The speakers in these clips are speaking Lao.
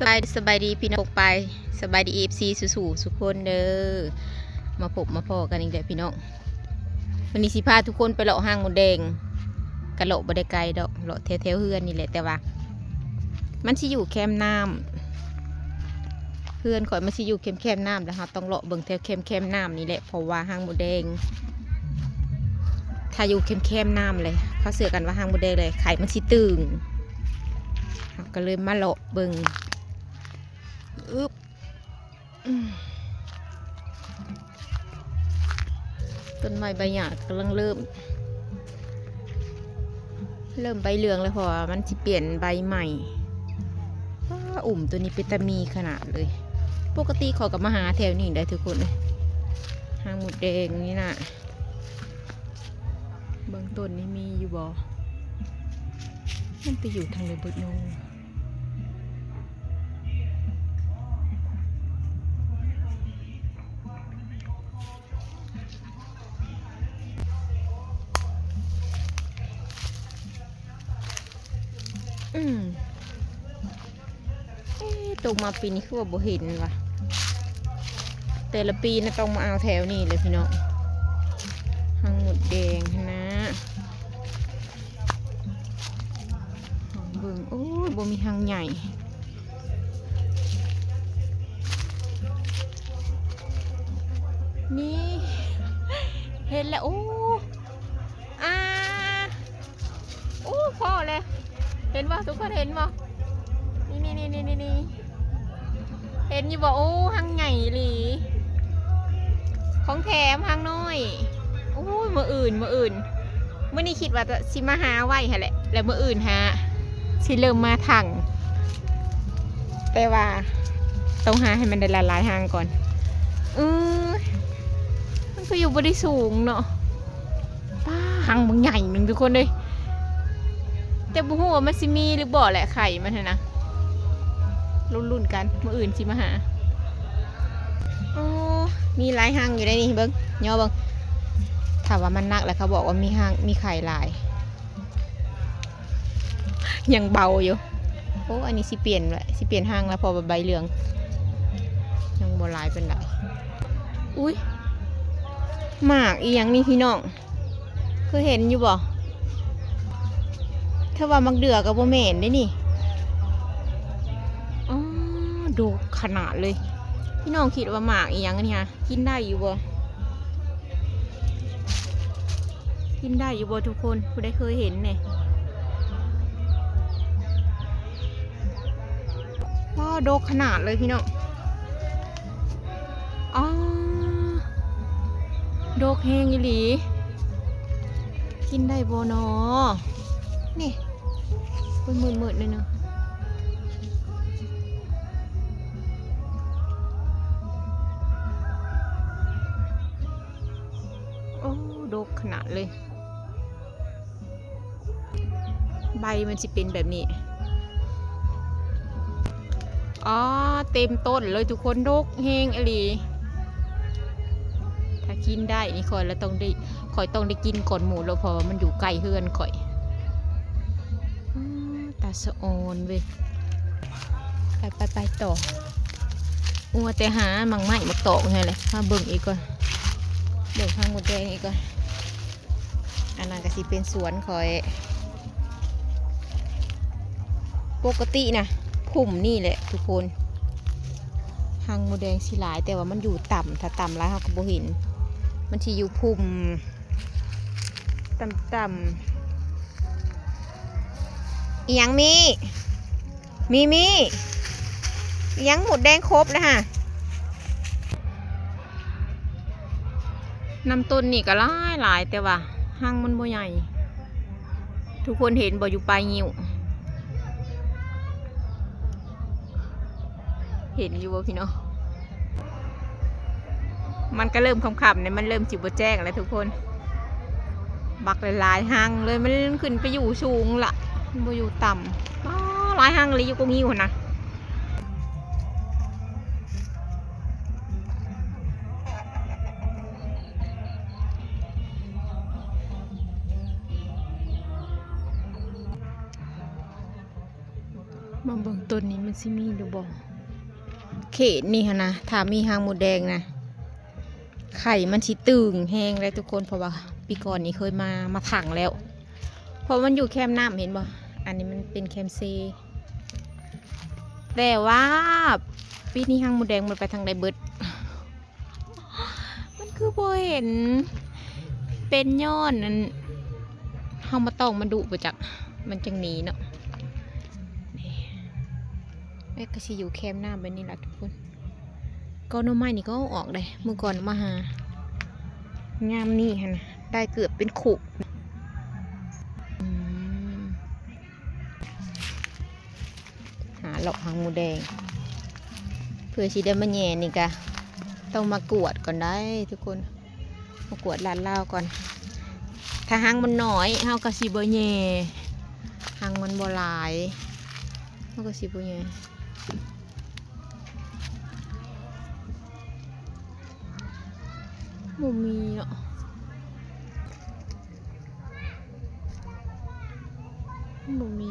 ສະບາຍ ສະບາຍດີພີ່ນ້ອງປອງປາຍ ສະບາຍດີ ເອັຟຊີ ສູ່ໆ ທຸກຄົນເດີ. ມາພົບມາພໍ້ກັນອີກແລ້ວພີ່ນ້ອງ. ມື້ນີ້ຊິພາທຸກຄົນໄປເລາະຮັງມົດແດງ ກະເລາະບໍ່ໄດ້ໄກດອກ ເລາະແຖວໆເຮືອນນີ້ແຫຼະ ແຕ່ວ່າມັນຊິຢູ່ແຄມນ້ຳ ເຮືອນຂ້ອຍມັນຊິຢູ່ແຄມໆນ້ຳ ແລ້ວເຮົາຕ້ອງເລາະເບິ່ງແຖວແຄມໆນ້ຳນີ້ແຫຼະ ເພາະວ່າຮັງມົດແດງ ຖ້າຢູ່ແຄມໆນ້ຳເລີຍ ເຂົາເຊື່ອກັນວ່າຮັງມົດແດງເລີຍ ໄຂ່ມັນຊິຕຶງ ເຮົາກໍເລີຍມາເລາະເບິ່ງ. ອຶບ ອືມ ຕົ້ນໄມ້ໃບຫຍ້າກຳລັງເລີ່ມ ເລີ່ມໃບເຫຼືອງແລ້ວ ເພາະວ່າມັນຊິປ່ຽນໃບໃໝ່. ວ້າ ອຸ້ມ ໂຕນີ້ເປັນຕາມີຂະໜາດເລີຍ. ປົກກະຕິເຂົາກໍມາຫາແຖວນີ້ໄດ໋ທຸກຄົນເອີຍ ຮັງມົດແດງນີ້ນະ. ເບິ່ງຕົ້ນນີ້ມີຢູ່ບໍ່ ມັນໄປຢູ່ທາງໃດເບິດເນາະ? ອືມ ເອະ ຕົກມາປີນີ້ຄືວ່າບໍ່ເຫັນຫວາ? ແຕ່ລະປີນະຕ້ອງມາເອົາແຖວນີ້ແຫຼະພີ່ນ້ອງ ຮັງມົດແດງຫັ້ນນະ. ເບິ່ງ ໂອ້ຍ ບໍ່ມີຮັງໃຫຍ່ ນີ້ ເຫັນແລ້ວ ໂອ້ ອາ ໂອ້ ພໍ້ແລ້ວ ເຫັນບໍ່ ທຸກຄົນເຫັນບໍ່? ນີ້ໆໆໆ ເຫັນຢູ່ບໍ່? ໂອ້ ຮັງໃຫຍ່ອີ່ຫຼີ ຂອງແຖມ ຮັງນ້ອຍ. ໂອ້ຍ ມື້ອື່ນ ມື້ອື່ນ ມື້ນີ້ຄິດວ່າຈະ ຊິມາຫາໄວ້ຫັ້ນແຫຼະ ແລ້ວມື້ອື່ນຫາຊິເລີ່ມມາຖັງ ແຕ່ວ່າຕ້ອງຫາໃຫ້ມັນໄດ້ຫຼາຍໆຮັງກ່ອນ. ເອີ ມັນຄືຢູ່ບໍ່ໄດ້ສູງເນາະ. ປ້າ ຮັງບັກໃຫຍ່ໜຶ່ງທຸກຄົນເອີຍ ແຕ່ບໍ່ຮູ້ວ່າມັນຊິມີຫຼືບໍ່ແຫຼະ ໄຂ່ມັນຫັ້ນນະ. ລຸ້ນໆກັນ ມື້ອື່ນຊິມາຫາ. ໂອ້ ມີຫຼາຍຮັງຢູ່ໃນນີ້ ເບິ່ງ ຍໍເບິ່ງ ຖ້າວ່າມັນໜັກແລ້ວ ເຂົາບອກວ່າມີຮັງ ມີໄຂ່ຫຼາຍ. ຍັງເບົາຢູ່. ໂອ້ ອັນນີ້ຊິປ່ຽນແຫຼະ ຊິປ່ຽນຮັງແລ້ວ ເພາະວ່າໃບເຫຼືອງ ຍັງບໍ່ຫຼາຍປານໃດ. ອຸ້ຍ ໝາກອີ່ຫຍັງນີ້ພີ່ນ້ອງ ເຄີຍເຫັນຢູ່ບໍ່? ຖ້າວ່າໝາກເດື່ອກໍບໍ່ແມ່ນເດ້ນີ້. ອໍ ດົກຂະໜາດເລີຍ. ພີ່ນ້ອງຄິດວ່າໝາກອີ່ຫຍັງອັນນີ້ຫາ? ກິນໄດ້ຢູ່ບໍ່? ກິນໄດ້ຢູ່ບໍ່ທຸກຄົນ? ຜູ້ໃດເຄີຍເຫັນແດ່? ວ້າວ ດົກຂະໜາດເລີຍພີ່ນ້ອງ. ອໍ ດົກແຮງອີ່ຫຼີ. ກິນໄດ້ບໍ່ນໍ? ນີ້ ມືດໆໜ້ອຍໜຶ່ງ. ໂອ້ ດົກຂະໜາດເລີຍ. ໃບມັນຊິເປັນແບບນີ້. ອໍ ເຕັມຕົ້ນເລີຍທຸກຄົນ ດົກແຮງອີ່ຫຼີ. ຖ້າກິນໄດ້ນີ້ຂ້ອຍລະຕ້ອງໄດ້ ຂ້ອຍຕ້ອງໄດ້ກິນກ່ອນໝູ່ໂລດ ເພາະວ່າມັນຢູ່ໃກ້ເຮືອນຂ້ອຍ. ອ້າ ຕາສະອອນເວີຍ. ໄປໆໆ ຕໍ່. ມົວແຕ່ຫາໝາກໄມ້ໝາກຕອກນີ້ແຫຼະ. ມາເບິ່ງອີກກ່ອນ ເບິ່ງຮັງມົດແດງອີກກ່ອນ. ອັນນັ້ນກໍຊິເປັນສວນຂ້ອຍ. ປົກກະຕິນະ ພຸ່ມນີ້ແຫຼະທຸກຄົນ ຮັງມົດແດງຊິຫຼາຍ ແຕ່ວ່າມັນຢູ່ຕ່ຳ ຖ້າຕ່ຳຫຼາຍເຮົາກໍບໍ່ເຫັນ. ມັນຊິຢູ່ພຸ່ມຕ່ຳໆ. ອີ່ຫຍັງມີ? ມີມີ ອີ່ຫຍັງ ມົດແດງຄົບແລ້ວຫາ. ນຳຕົ້ນນີ້ກໍຫຼາຍໆ ແຕ່ວ່າຮັງມັນບໍ່ໃຫຍ່. ທຸກຄົນເຫັນບໍ່ ຢູ່ປາຍງິ້ວ? ເຫັນຢູ່ບໍ່ພີ່ນ້ອງ? ມັນກໍເລີ່ມຄ່ຳໆ ນີ້ ມັນເລີ່ມຊິບໍ່ແຈ້ງແລ້ວທຸກຄົນ. ບັກຫຼາຍໆຮັງເລີຍ ມັນຂຶ້ນໄປຢູ່ສູງລະ ມັນບໍ່ຢູ່ຕ່ຳ. ອໍ ຫຼາຍຮັງອີ່ຫຼີ ຢູ່ກົກງິ້ວຫັ້ນນະ. ມາເບິ່ງຕົ້ນນີ້ມັນຊິມີຢູ່ບໍ່? ເຂດນີ້ຫັ້ນນະ ຖ້າມີຮັງມົດແດງນະ ໄຂ່ມັນຊິຕຶງແຮງເດ້ທຸກຄົນ ເພາະວ່າປີກ່ອນນີ້ເຄີຍມາ ມາຂັງແລ້ວ ເພາະມັນຢູ່ແຄມນ້ຳ ເຫັນບໍ່? ອັນນີ້ມັນເປັນແຄມເຊ ແຕ່ວ່າປີນີ້ຮັງມົດແດງມັນໄປທາງໃດເບິດ? ມັນຄືບໍ່ເຫັນ ເປັນຍ້ອນອັນ ເຮົາມາຕ້ອງມັນດຸບໍ່ຈັກ ມັນຈັ່ງໜີເນາະ. ນີ້ ແມ່ກະຊິຢູ່ແຄມນ້ຳແບບນີ້ລະທຸກຄົນ. ກໍໜໍ່ໄມ້ນີ້ກໍເອົາອອກເດ້ ມື້ກ່ອນມາຫາ ຍາມນີ້ຫັ້ນນະ ໄດ້ເກືອບເປັນຄຸ ອືມ. ຫາເລາະຮັງມົດແດງ ເພື່ອຊິໄດ້ມາແຍ່ນີ້ກະຕ້ອງມາກວດກ່ອນໄດ໋ທຸກຄົນ ມາກວດລາດລາວກ່ອນ. ຖ້າຮັງມັນໜ້ອຍເຮົາກະຊິບໍ່ແຍ່ ຮັງມັນບໍ່ຫຼາຍເຮົາກະຊິບໍ່ແຍ່. ບໍ່ມີເນາະ ບໍ່ມີ.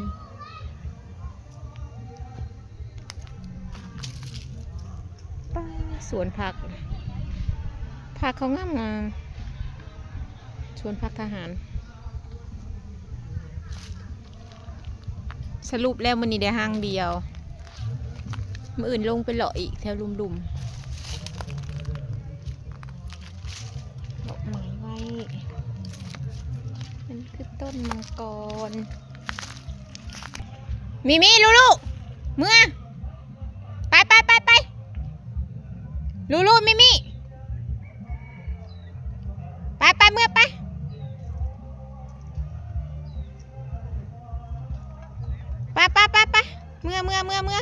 ປ້າ ສວນຜັກ ຜັກເຂົາງາມໆ ສວນຜັກທະຫານ. ສະຫຼຸບແລ້ວມື້ນີ້ໄດ້ຮັງດຽວ ມື້ອື່ນລົງໄປເລາະອີກແຖວລຸ່ມໆ ດອກໄມ້ໄວ້ ມັນຄືຕົ້ນມັງກອນ. ມີມີ ລູລູ ເມືອ ໄປ ໄປ ໄປ ໄປ ລູລູ ມີມີ ໄປ ໄປ ເມືອ ໄປ ໄປ ໄປ ໄປ ໄປ ເມືອ ເມືອ ເມືອ ເມືອ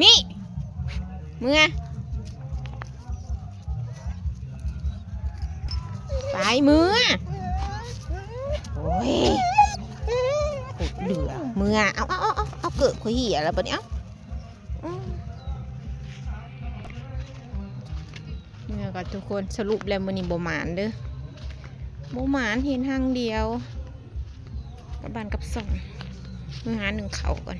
ມີ ເມືອ ໄປ ເມືອ ໂອ້ຍ ເຫຼືອ ເມືອ ເອົາ ເອົາ ເອົາ ເອົາ ເກີບຂ້ອຍເຫຍແລ້ວບັດນີ້ ເອົາ ອືມ ເມືອກ່ອນທຸກຄົນ ສະຫຼຸບແລ້ວມື້ນີ້ບໍ່ໝານເດີ ບໍ່ໝານ ເຫັນຮັງດຽວ ກັບບ້ານກັບຊ່ອງ ເມືອຫາໜຶ້ງເຂົ້າກ່ອນ.